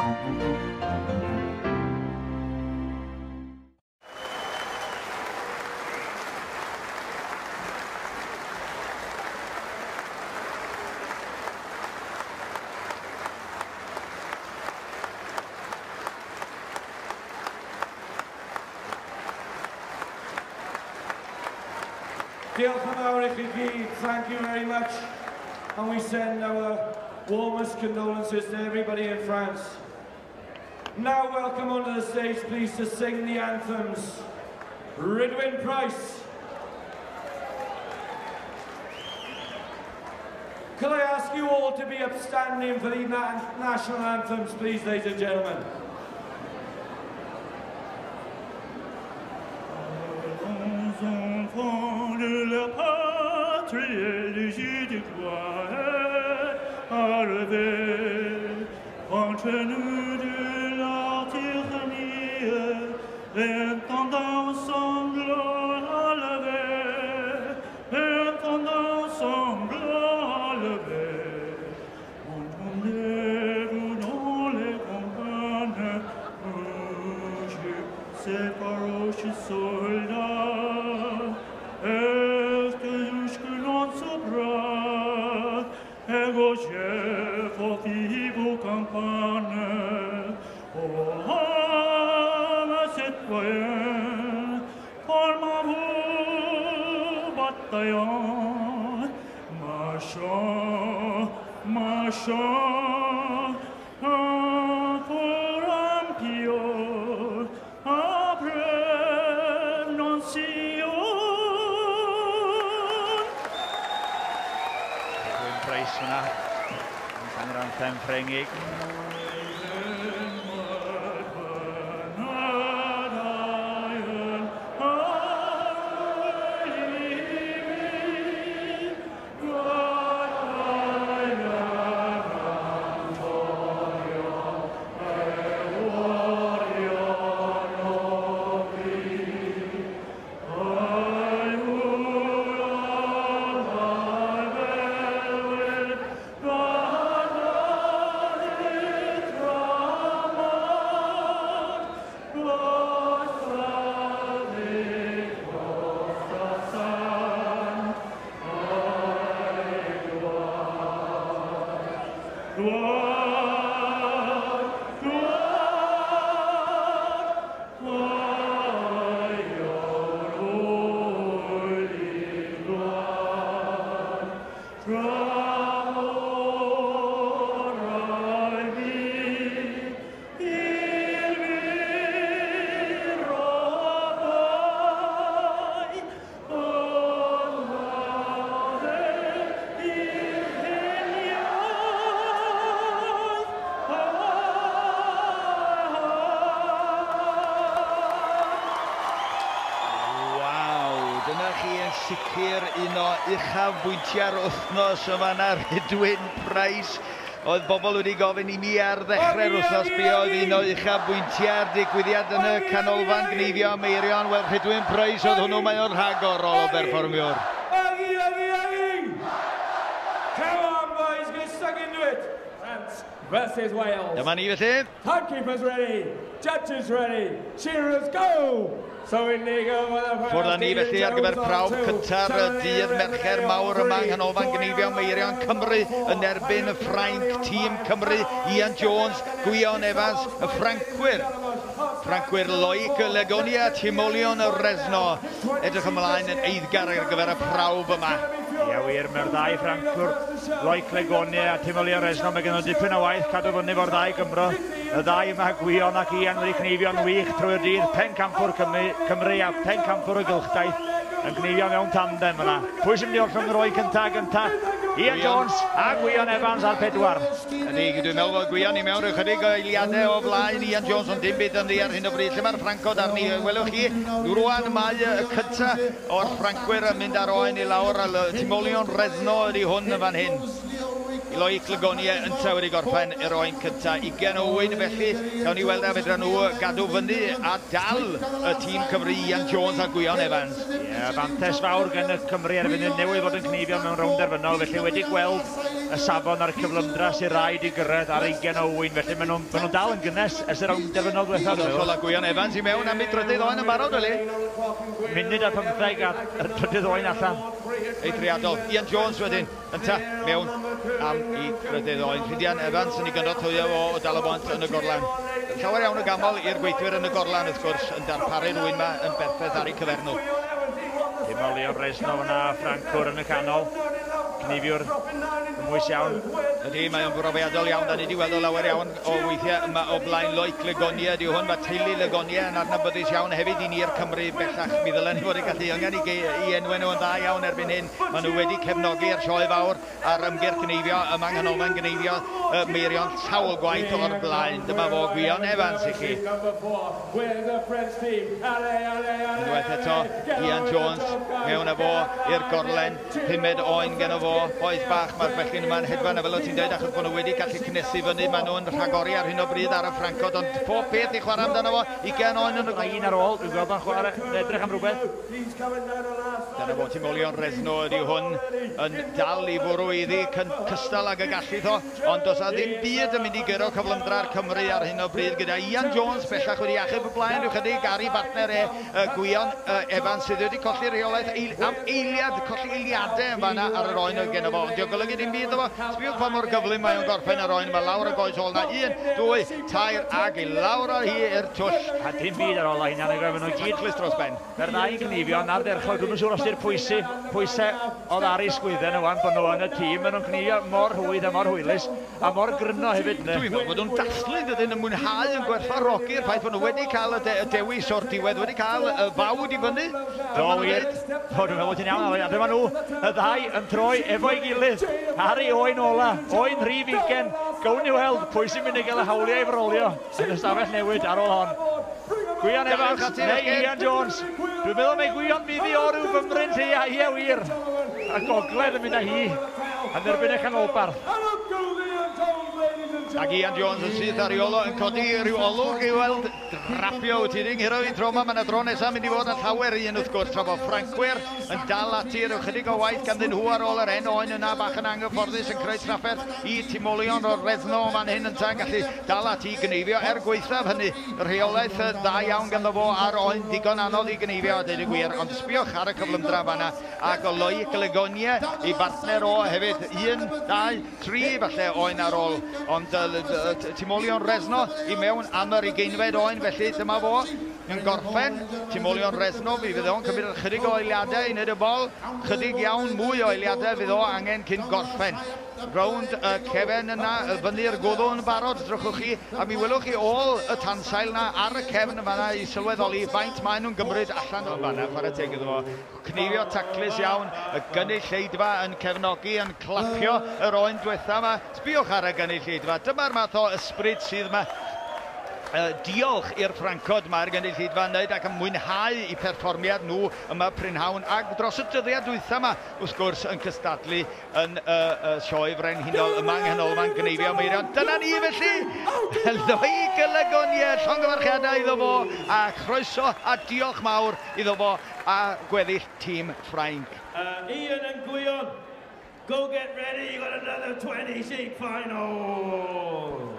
Diolch yn fawr i chi gyd. Thank you very much. And we send our warmest condolences to everybody in France. Now welcome onto the stage, please, to sing the anthems, Rhydwyn Price. Could I ask you all to be upstanding for the national anthems, please, ladies and gentlemen? Enfants de la patrie élégée de gloire à lever contre nous de la tyrannie, l'intendant sanglant à lever, l'intendant sanglant à lever. Entendez-vous dans les campagnes rouges, ces farouches soldats? Est-ce que jusque l'on saura, et gaucher, faut vivre aux campagnes, oh, âme citoyenne, formez-vous bataillon, marchons, marchons, un pour un pion, après Nancy. Price yna, yn canu'r anthem Ffrengig. Sicr un o uchafbwyntiau'r wythnos yma yna, Rhydwyn Price. Oedd bobl wedi gofyn i mi ar ddechrau'r wythnos be oedd un o uchafbwyntiau'r digwyddiad yn y Canolfan Gneifio Meirion. Wel, Rhydwyn Price oedd hwnnw, mae o'n rhagorol o berfformiwr. Agi, agi, agi! Come on, boys, get stuck into it! France versus Wales. Dyma ni felly. Timekeepers ready, judges ready, cheerers go! Ffwrdd â ni felly ar gyfer prawf cynta'r dydd Mercher mawr yma yng Nghanolfan Gneifio Meirion. Cymru yn erbyn y Ffrainc, tîm Cymru, Ian Jones, Gwion Evans, y Ffrancwyr. Ffrancwyr Loic Legonia, Timoleon Resno. Edrych ymlaen yn eiddgar ar gyfer y prawf yma. Ie wir, mae'r ddau Ffrancwr, Loic Legonia a Timoleon Resno, mae gen nhw dipyn o waith cadw fyny fo'r ddau Gymro. Y ddau yma, Gwion ac Ian, wedi cneifio'n wych trwy'r dydd. Pencampwr Cymru a pencampwr y gylchdaith yn cneifio mewn tandem yna. Pwy sy'n mynd i orffen yr oen cynta gynta? Ian Jones a Gwion Evans ar 4. Ydy, dwi'n meddwl bod Gwion i mewn rhyw chydig o eiliadau o flaen Ian Jones, ond dim byd ynddi ar hyn o bryd. Lle mae'r Ffrancod arni? Welwch chi, rwan mae y cynta o'r Ffrancwyr yn mynd ar oen i lawr. Timoleon Resno ydy hwn yn fan hyn. Loic Legonia ynta wedi gorffen yr oen cynta. 20 o wyn felly, gawn ni weld a fedra nhw gadw fyny a dal y tîm Cymru, Ian Jones a Gwion Evans. Ie, fantes fawr gen y Cymru ar y funud, newydd fod yn cneifio mewn rownd derfynol, felly wedi gweld y safon a'r cyflymdra sy'n rhaid i gyrraedd ar 20 o ŵyn, felly maen nhw'n dal yn gynnes ers y rownd derfynol ddiwethaf. Hollol, a Gwion Evans i mewn am ei drydydd oen yn barod, Wili. Munud a 15 a'r trydydd oen allan. Eithriadol. Ian Jones wedyn, ynta, mewn am i drydydd oen. Rhydian Evans yn ei gynorthwyo fo o Dal-y-bont yn y gorlan. Llawer iawn o gamol i'r gweithwyr yn y gorlan, wrth gwrs, yn darparu'r ŵyn yma yn berffaith ar eu cyfer nhw. Timoleon Resno fyna, Ffrancwr yn y canol. Cneifiwr cymwys iawn. Ydy, mae o'n brofiadol iawn. Da ni wedi weld o lawer iawn o weithiau yma o blaen. Loic Le Gonnier ydy hwn. Mae teulu Le Gonnier yn adnabyddus iawn hefyd i ni'r Cymru bellach. Mi ddylen ni fod yn gallu yngan i enwau nhw yn dda iawn erbyn hyn. Maen nhw wedi cefnogi'r sioe fawr a'r ymgyrch gneifio yma yng Nghanolfan Gneifio Meirion sawl gwaith o'r blaen. Dyma fo, Gwion Evans i chi. Unwaith eto, Ian Jones mewn â fo i'r gorlen. Pumed oen geno fo. Bois bach, mae'r bechgyn yma'n hedfan, a fel o ti'n dweud, achos bod nhw wedi gallu cynnesu fyny, maen nhw'n rhagori ar hyn o bryd ar y Ffrancod, ond pob peth i chwarae amdano fo, 20 oen yn y... Mae un ar ôl, dwi'n gweld o'n chwarae, edrych am rhywbeth. Dyna fo, Timoleon Resno ydy hwn, yn dal i fwrw iddi cystal ag y gallith o, ond does a ddim byd yn mynd i guro cyflymdra'r Cymru ar hyn o bryd, gyda Ian Jones bellach wedi achub y blaen rhyw chydig ar ei bartner e, Gwion Evans, sydd wedi colli rheolaeth am eiliad, colli eiliadau yn fanna ar yr oen oedd genno fo, ond dio'n golygu dim byd iddo fo. Sbiwch pa mor gyflym mae o'n gorffen yr oen yma, lawr y goes ôl na, 1, 2, 3, ag i lawr â hi i'r twll. A dim byd ar ôl hynna, nag oedden nhw gyd. Taclus dros ben. Mae'r ddau gneifio'n ardderchog, dwi'm yn siŵr os di'r pwysau oedd ar eu sgwyddau nhw wan, bod nhw yn y tîm, maen nhw'n cneifio mor rhwydd a mor hwylus, a mor gryno hefyd. Dwi'n meddwl bod nhw'n dathlu, dydyn, yn mwynhau, yn gwerthfawrogi'r ffaith bod nhw wedi cael y dewis o'r diwedd, wedi cael y fawd i fyny. Do, wir. O, dwi'n meddwl bod ti'n iawn, a dyma nhw, y ddau yn troi efo'i gilydd ar ei oen ola, oen rhif 20. Gawn ni weld pwy sy'n mynd i gael y hawliau i frolio yn y stafell newid ar ôl hon. Gwion Evans neu Ian Jones. Dwi'n meddwl mai Gwion fydd i o ryw fymryn lle, ie wir. A gogledd yn mynd â hi yn erbyn y canolbarth. Ac Ian Jones yn syth ar ei ôl o yn codi rhyw olwg i weld drapio wyt ti ddim hiro i tro yma, mae yna dro nesaf mynd i fod yn llawer un wrth gwrs, tra bod Ffrancwyr yn dal ati rhyw chydig o waith ganddyn nhw ar ôl yr hen oen yna bach yn anghyfforddus yn creu trafferth i Timoleon o'r Resno fan hyn ynta'n gallu dal ati i gneifio er gwaethaf hynny rheolaeth dda iawn ganddo fo ar oen digon anodd i gneifio a deud y gwir, ond sbiwch ar y cyflymdra fanna ac o Loic Le Gonnier i bartner o hefyd 1, 2, 3 falle oen ar ôl, ond Timoleon Resno i mewn am yr ugeinfed oen, felly dyma fo yn gorffen. Timoleon Resno, mi fydd o'n cymryd chydig o eiliadau i wneud y bol, chydig iawn mwy o eiliadau fydd o angen cyn gorffen. Rownd y cefen yna, fyny'r gwddw yn barod, drychwch chi, a mi welwch chi ôl y tansail yna ar y cefn yn fanna i sylweddoli faint maen nhw'n gymryd allan o'n fanna, chwarae teg iddo fo. Cneifio taclus iawn, y gynulleidfa yn cefnogi, yn clapio yr oen diwetha yma. Sbiwch ar y gynulleidfa, dyma'r math o ysbryd sydd yma. Diolch i'r Ffrancod mae'r gynulleidfa yn wneud ac yn mwynhau i perfformiad nhw yma prynhawn ac dros y dyddiau dwytha yma wrth gwrs yn cystadlu yn y sioe frenhinol yma yng Nghanolfan Gneifio Meirion. Dyna ni felly! Loic Le Gonnier, llongyfarchiadau iddo fo a chroeso a diolch mawr iddo fo a gweddill tîm Ffrainc. Ian and Gwion, go get ready, you got another 20 sheep final!